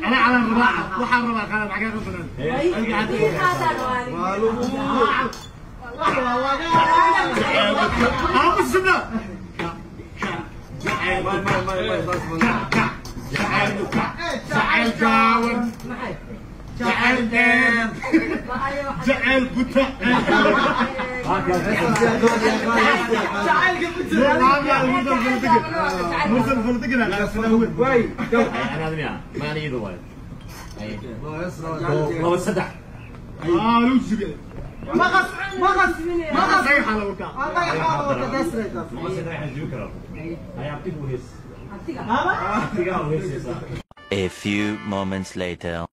انا على الرباعه وحال الرباعه قال معك ربنا جعل بوتا A few moments later.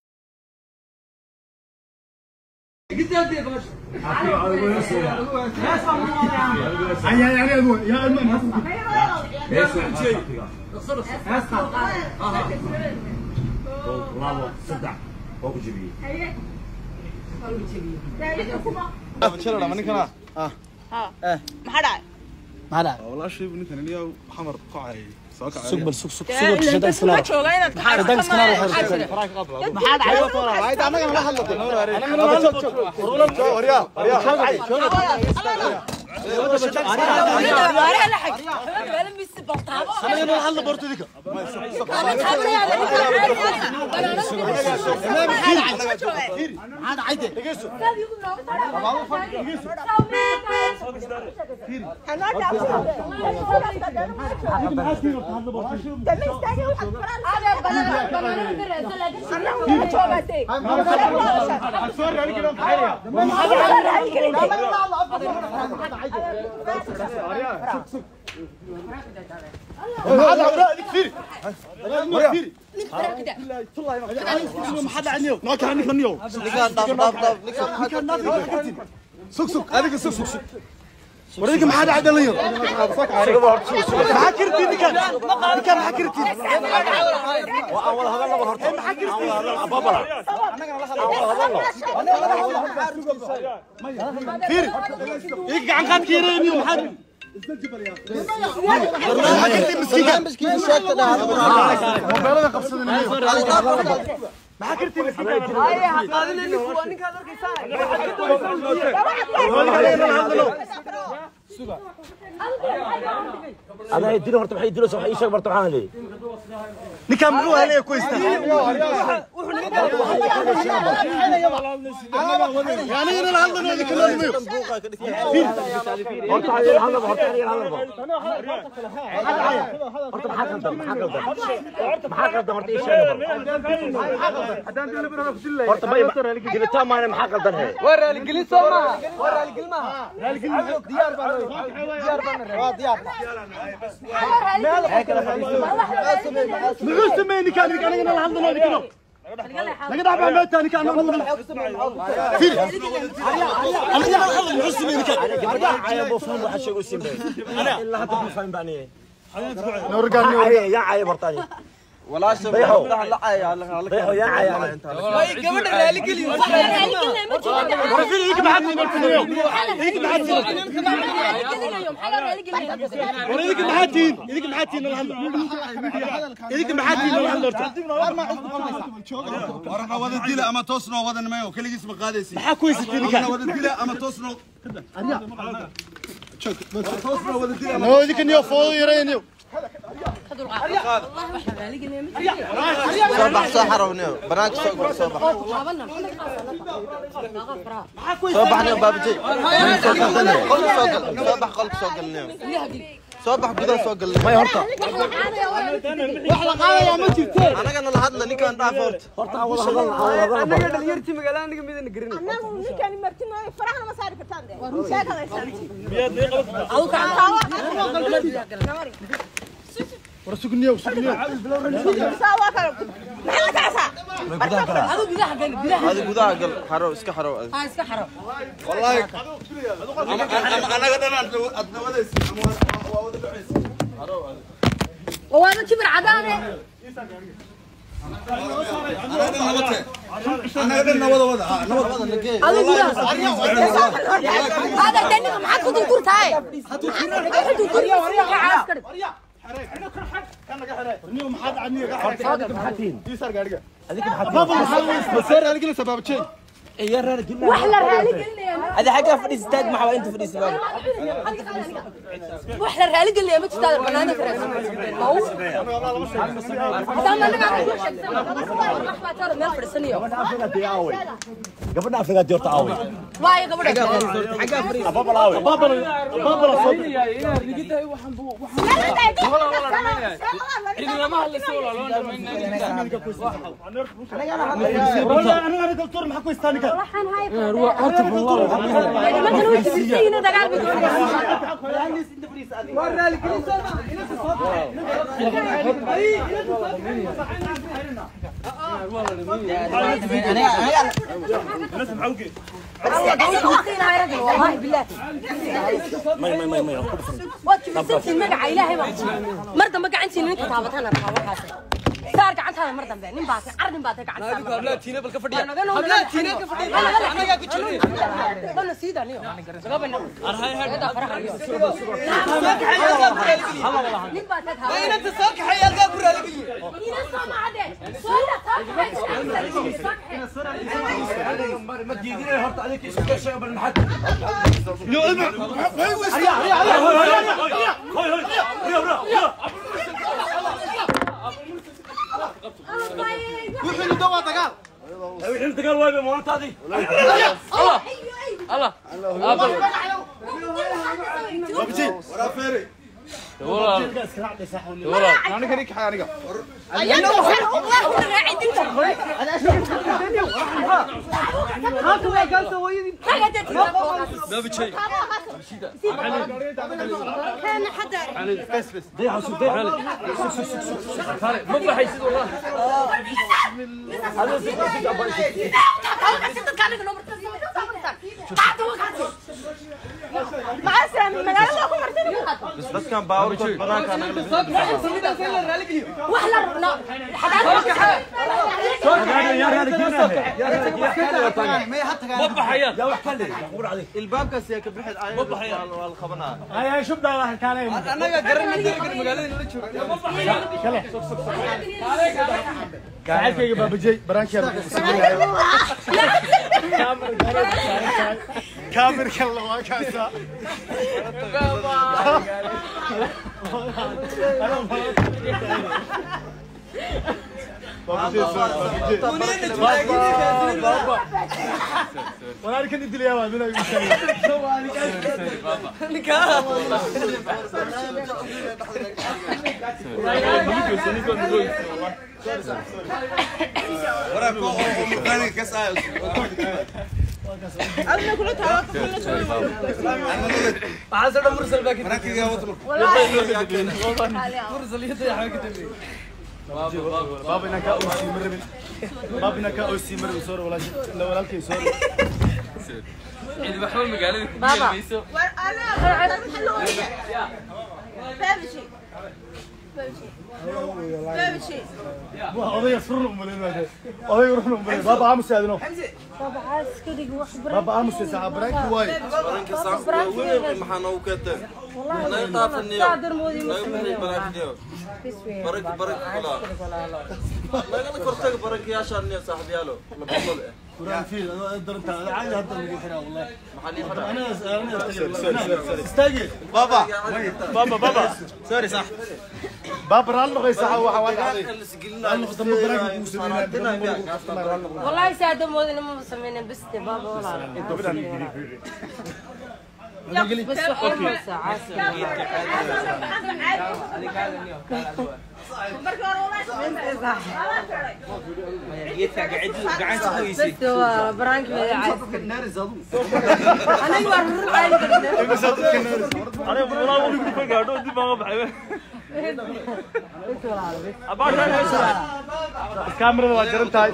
سوق هذيك سوق سوق وريك ما حدا عدل اليوم ما كرتي نكان نكان ما كرتي واول هذا الله هرت ما كرتي بابا فير يك عن قاد كيرين يوم حد ما كرتي مسكين مسكين شاكته ده موبايلنا قبصنا ما كرتي مسكين هاي قادنا نكو انك هذا انا يديني horta waxay dilaysaa wax ii sheeg barta waxaan leeyahay ninkan muxuu helay ku istaa yani inaan hadlano idinka loo nimayo horta ayay hadlo horta ayay hadlo horta maxaa qaldan maxaa qaldan maxaa qaldan horta ii sheeg horta bay dibitaan maana maxaa qaldan he war raali soo maaha war raali gelin maaha raali gelin diyaar baan diyaar baan waa diyaar muxuu sameeyey ninkaan anigana la hadlano idinka laga dhaxbaa meeta ninkaan anagana fiir anigana la hadlano muxuu sameeyey ninkaan cayab oo faham waxa sheego sameeyey ilaa hadda ma fahmin baan noorgaan ya cayab horta ولا شيء لا عيا لا يا عيا way gabadha raali geliyo fiir idinka maxaad idinka maxaad idinka maxaad tihiin idinka maxaad tihiin la hadlo idinka maxaad tihiin la hadlo horta warna wada dila ama toosno wada nimayo kaligiis ma qaadaysi maxaa ku haysatiin ninkaan wada dila ama toosno toosno wada dila no idinka niyo foodo yarayniyo صباح سحر ونيو بناك سوق صباح صباح نيو بابجي قلب سوق صباح قلب سوق نيو صباح gudaha soo galnay may horta wax la qaadaya ma jirto anagana la hadla ninkan dhaaf horta horta wada hadal wada hadal anaga dhalinyartii magaalada anaga midana garin anagu ninkani martino farahana ma saari kartaan de war sugniyo sugniyo adi gudaha gal xaro iska xaro iska xaro wallahi anaga dhan adna wadaysi ama waa wada dhacaysi waana kibir cadaane أنا نبض نبض هذا الدنيا ما حد خد الكرة هاي حد الكرة وحلا رالي هذا حاجة في الاستاد مع انت في الاستاد وحلا رالي قال لي ما تستاد بنانا ما هو قبلنا افريقيا ديور تعاوي واي قبلنا حاجة بابا لاوي بابا بابا انا دكتور maxaa ku istaaniga waxaan hay nimankan way kibirsiina dagaal bay والله بالله ما ما وكبرتي magaca ilaahay baa mar dambe gacantiina ninka taabatana waxaas saar gacantaada mar dambe nin baatay car nin baatay gacantaada habla tiina bal ka fadhiya habla tiina ka fadhiya anaga ku jirnay dana siida niyo gabana arhay hay nin baatay ma inta soo kaxay alga ku raali geliyo ina soo maade soo ما تجيني هرت عليك اسكت شيء قبل ما حد وحين دوا دقال وحين دقال واي بمونتادي الله الله بابجي ورا فيري والله انا كريك حانيقه انا والله راعي انا اشوف الدنيا هاك ما قال سوي بابجي كان حدا بس بس ضيع ضيع ما بحيسد والله مع السلامة magaalada ku martay بس بس كان باور بناك انا وحلا لا يا وحكلي قول عليك الباب كاس كبحد والخبنا هاي هاي شو بدها راح كان انا قررنا ندير magaalada nala joogo saaxiibkayga baabajey baraankiyaa kaamirka waa kaasa walaalkan idilaya waa mina igu sheegay ورا كو مكاني كاس أنا كله تعبت كله شوي waxaa soo mursal baa ka مركي وطلب mursal iyo dayax ka dambeeyay بابا إنك أوسي مرة بابا إنك أوسي مرة صور ولا لا ولا كي صور cid waxba magaalada ku Baba. yeelayso أنا بابشي بابشي بابشي أضيع سرنا أمالين أضيع روحنا أمالين بابا عامس يا دنو بابا عايز كده wax بابا عامس يا ساعة براك واي maxaa noogu keentay والله naga dhaafaniyo صادر moodi ma naga barakiyo barak barak kula nagala kortaga barakyaashaan niyo saaxiibyaalo la badlada قرآن فيه أنا أقدر أنت عادي هذا اللي حنا والله maxaa lii أنا أنا استاجي بابا بابا بابا سوري صح بابا رالله غير ساعة واحد عليه والله ساعة moodi ma sameeyeen bas بابا والله بس waxay ساعات بس هو برانك انا يورر عادي انا والله ولي ku gaadho dib baan baxay الكاميرا waa jaran tahay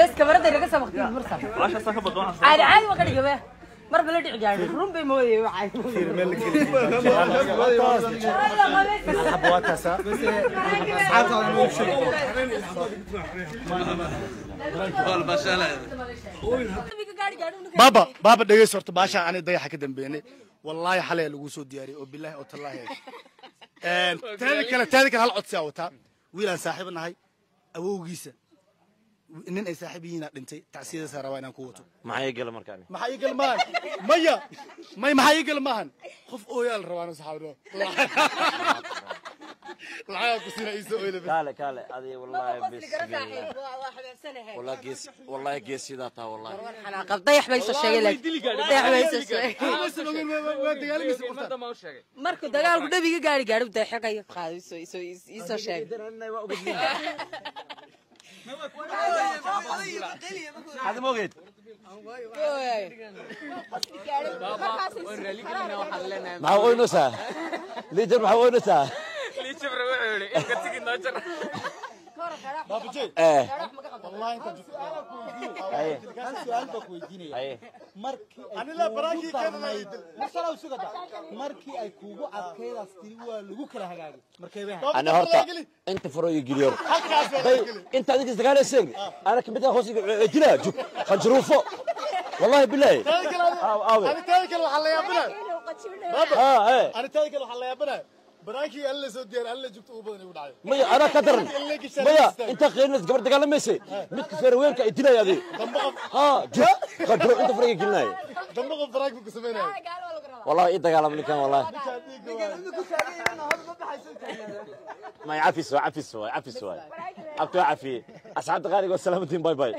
بس كاميرا naga sabaqtay mursal baasha ka badon عادي عادي وقت جباه Marba la dhici gaadhay run bay moodayay waxay. Baaba baaba dhegeyso horta baashaan ani dayaxa ka dambeynay wallaahi xalay lagu soo diyaariyey oo bilaahi oo tallaahi teeda kale hal codsi aa wataa wiilaan saaxiib nahay awowgiisa nin ay saaxiib yihiin dhintay tacsiyadaasa rabaa inaan ku wato. Maxay gala markaan? Maxaa ii gal maahan maya may maxaa ii gal maahan qof ooyaa la rabaa saxaabno lacagaa ku siina iisoo ooyla. Kaale kaale adi wallahi bismillah wallahi gees wallahi gees sidaa taa wallahi xanaaqab dayax bay soo sheegay laakiin dayax bay soo sheegay. Waa dagaalamaysa qofta Markuu dagaalku dhabiga gaari gaadho dayaxaqayo qaado soo soo isoo sheegay. Hada ma ogeed. Maxaa oynaysaa liijar? Maxaa oynaysaa? Baabajey eh wallahi inta haye Hal su'aal baa ku weydiinaya. Markii ay Anila baraakii kuugu keenana darnayd- Markii ay kuugu adkaydaas tiri waa lagu kala hagaagay. Markay bay ahayd? Ana horta inta furo iyo geliyo bay inta adinka isdagaalayseen ana kamid ah hoos iga dila jug khanjaruufo wallahi billahi aawe. Ani teeda kale waxaa la yaabinaya baaba haa eh ani teeda kale waxaa la yaabinaya baraankii alle soo diyaar alle jugta ugu badan igu dhacay. Maya anaa ka daran maya inta qeynad gabar dagaalamaysa midka feerweelka ay dilay adi haa jug khanjaro inta furo iga gelinaya. Dambe qof baraanki ku sameynaya. Wallahi ii dagaalam ninkan wallahi ما يعفس عفس عفس عبتو عفي اصحاب قاري والسلامتين باي باي.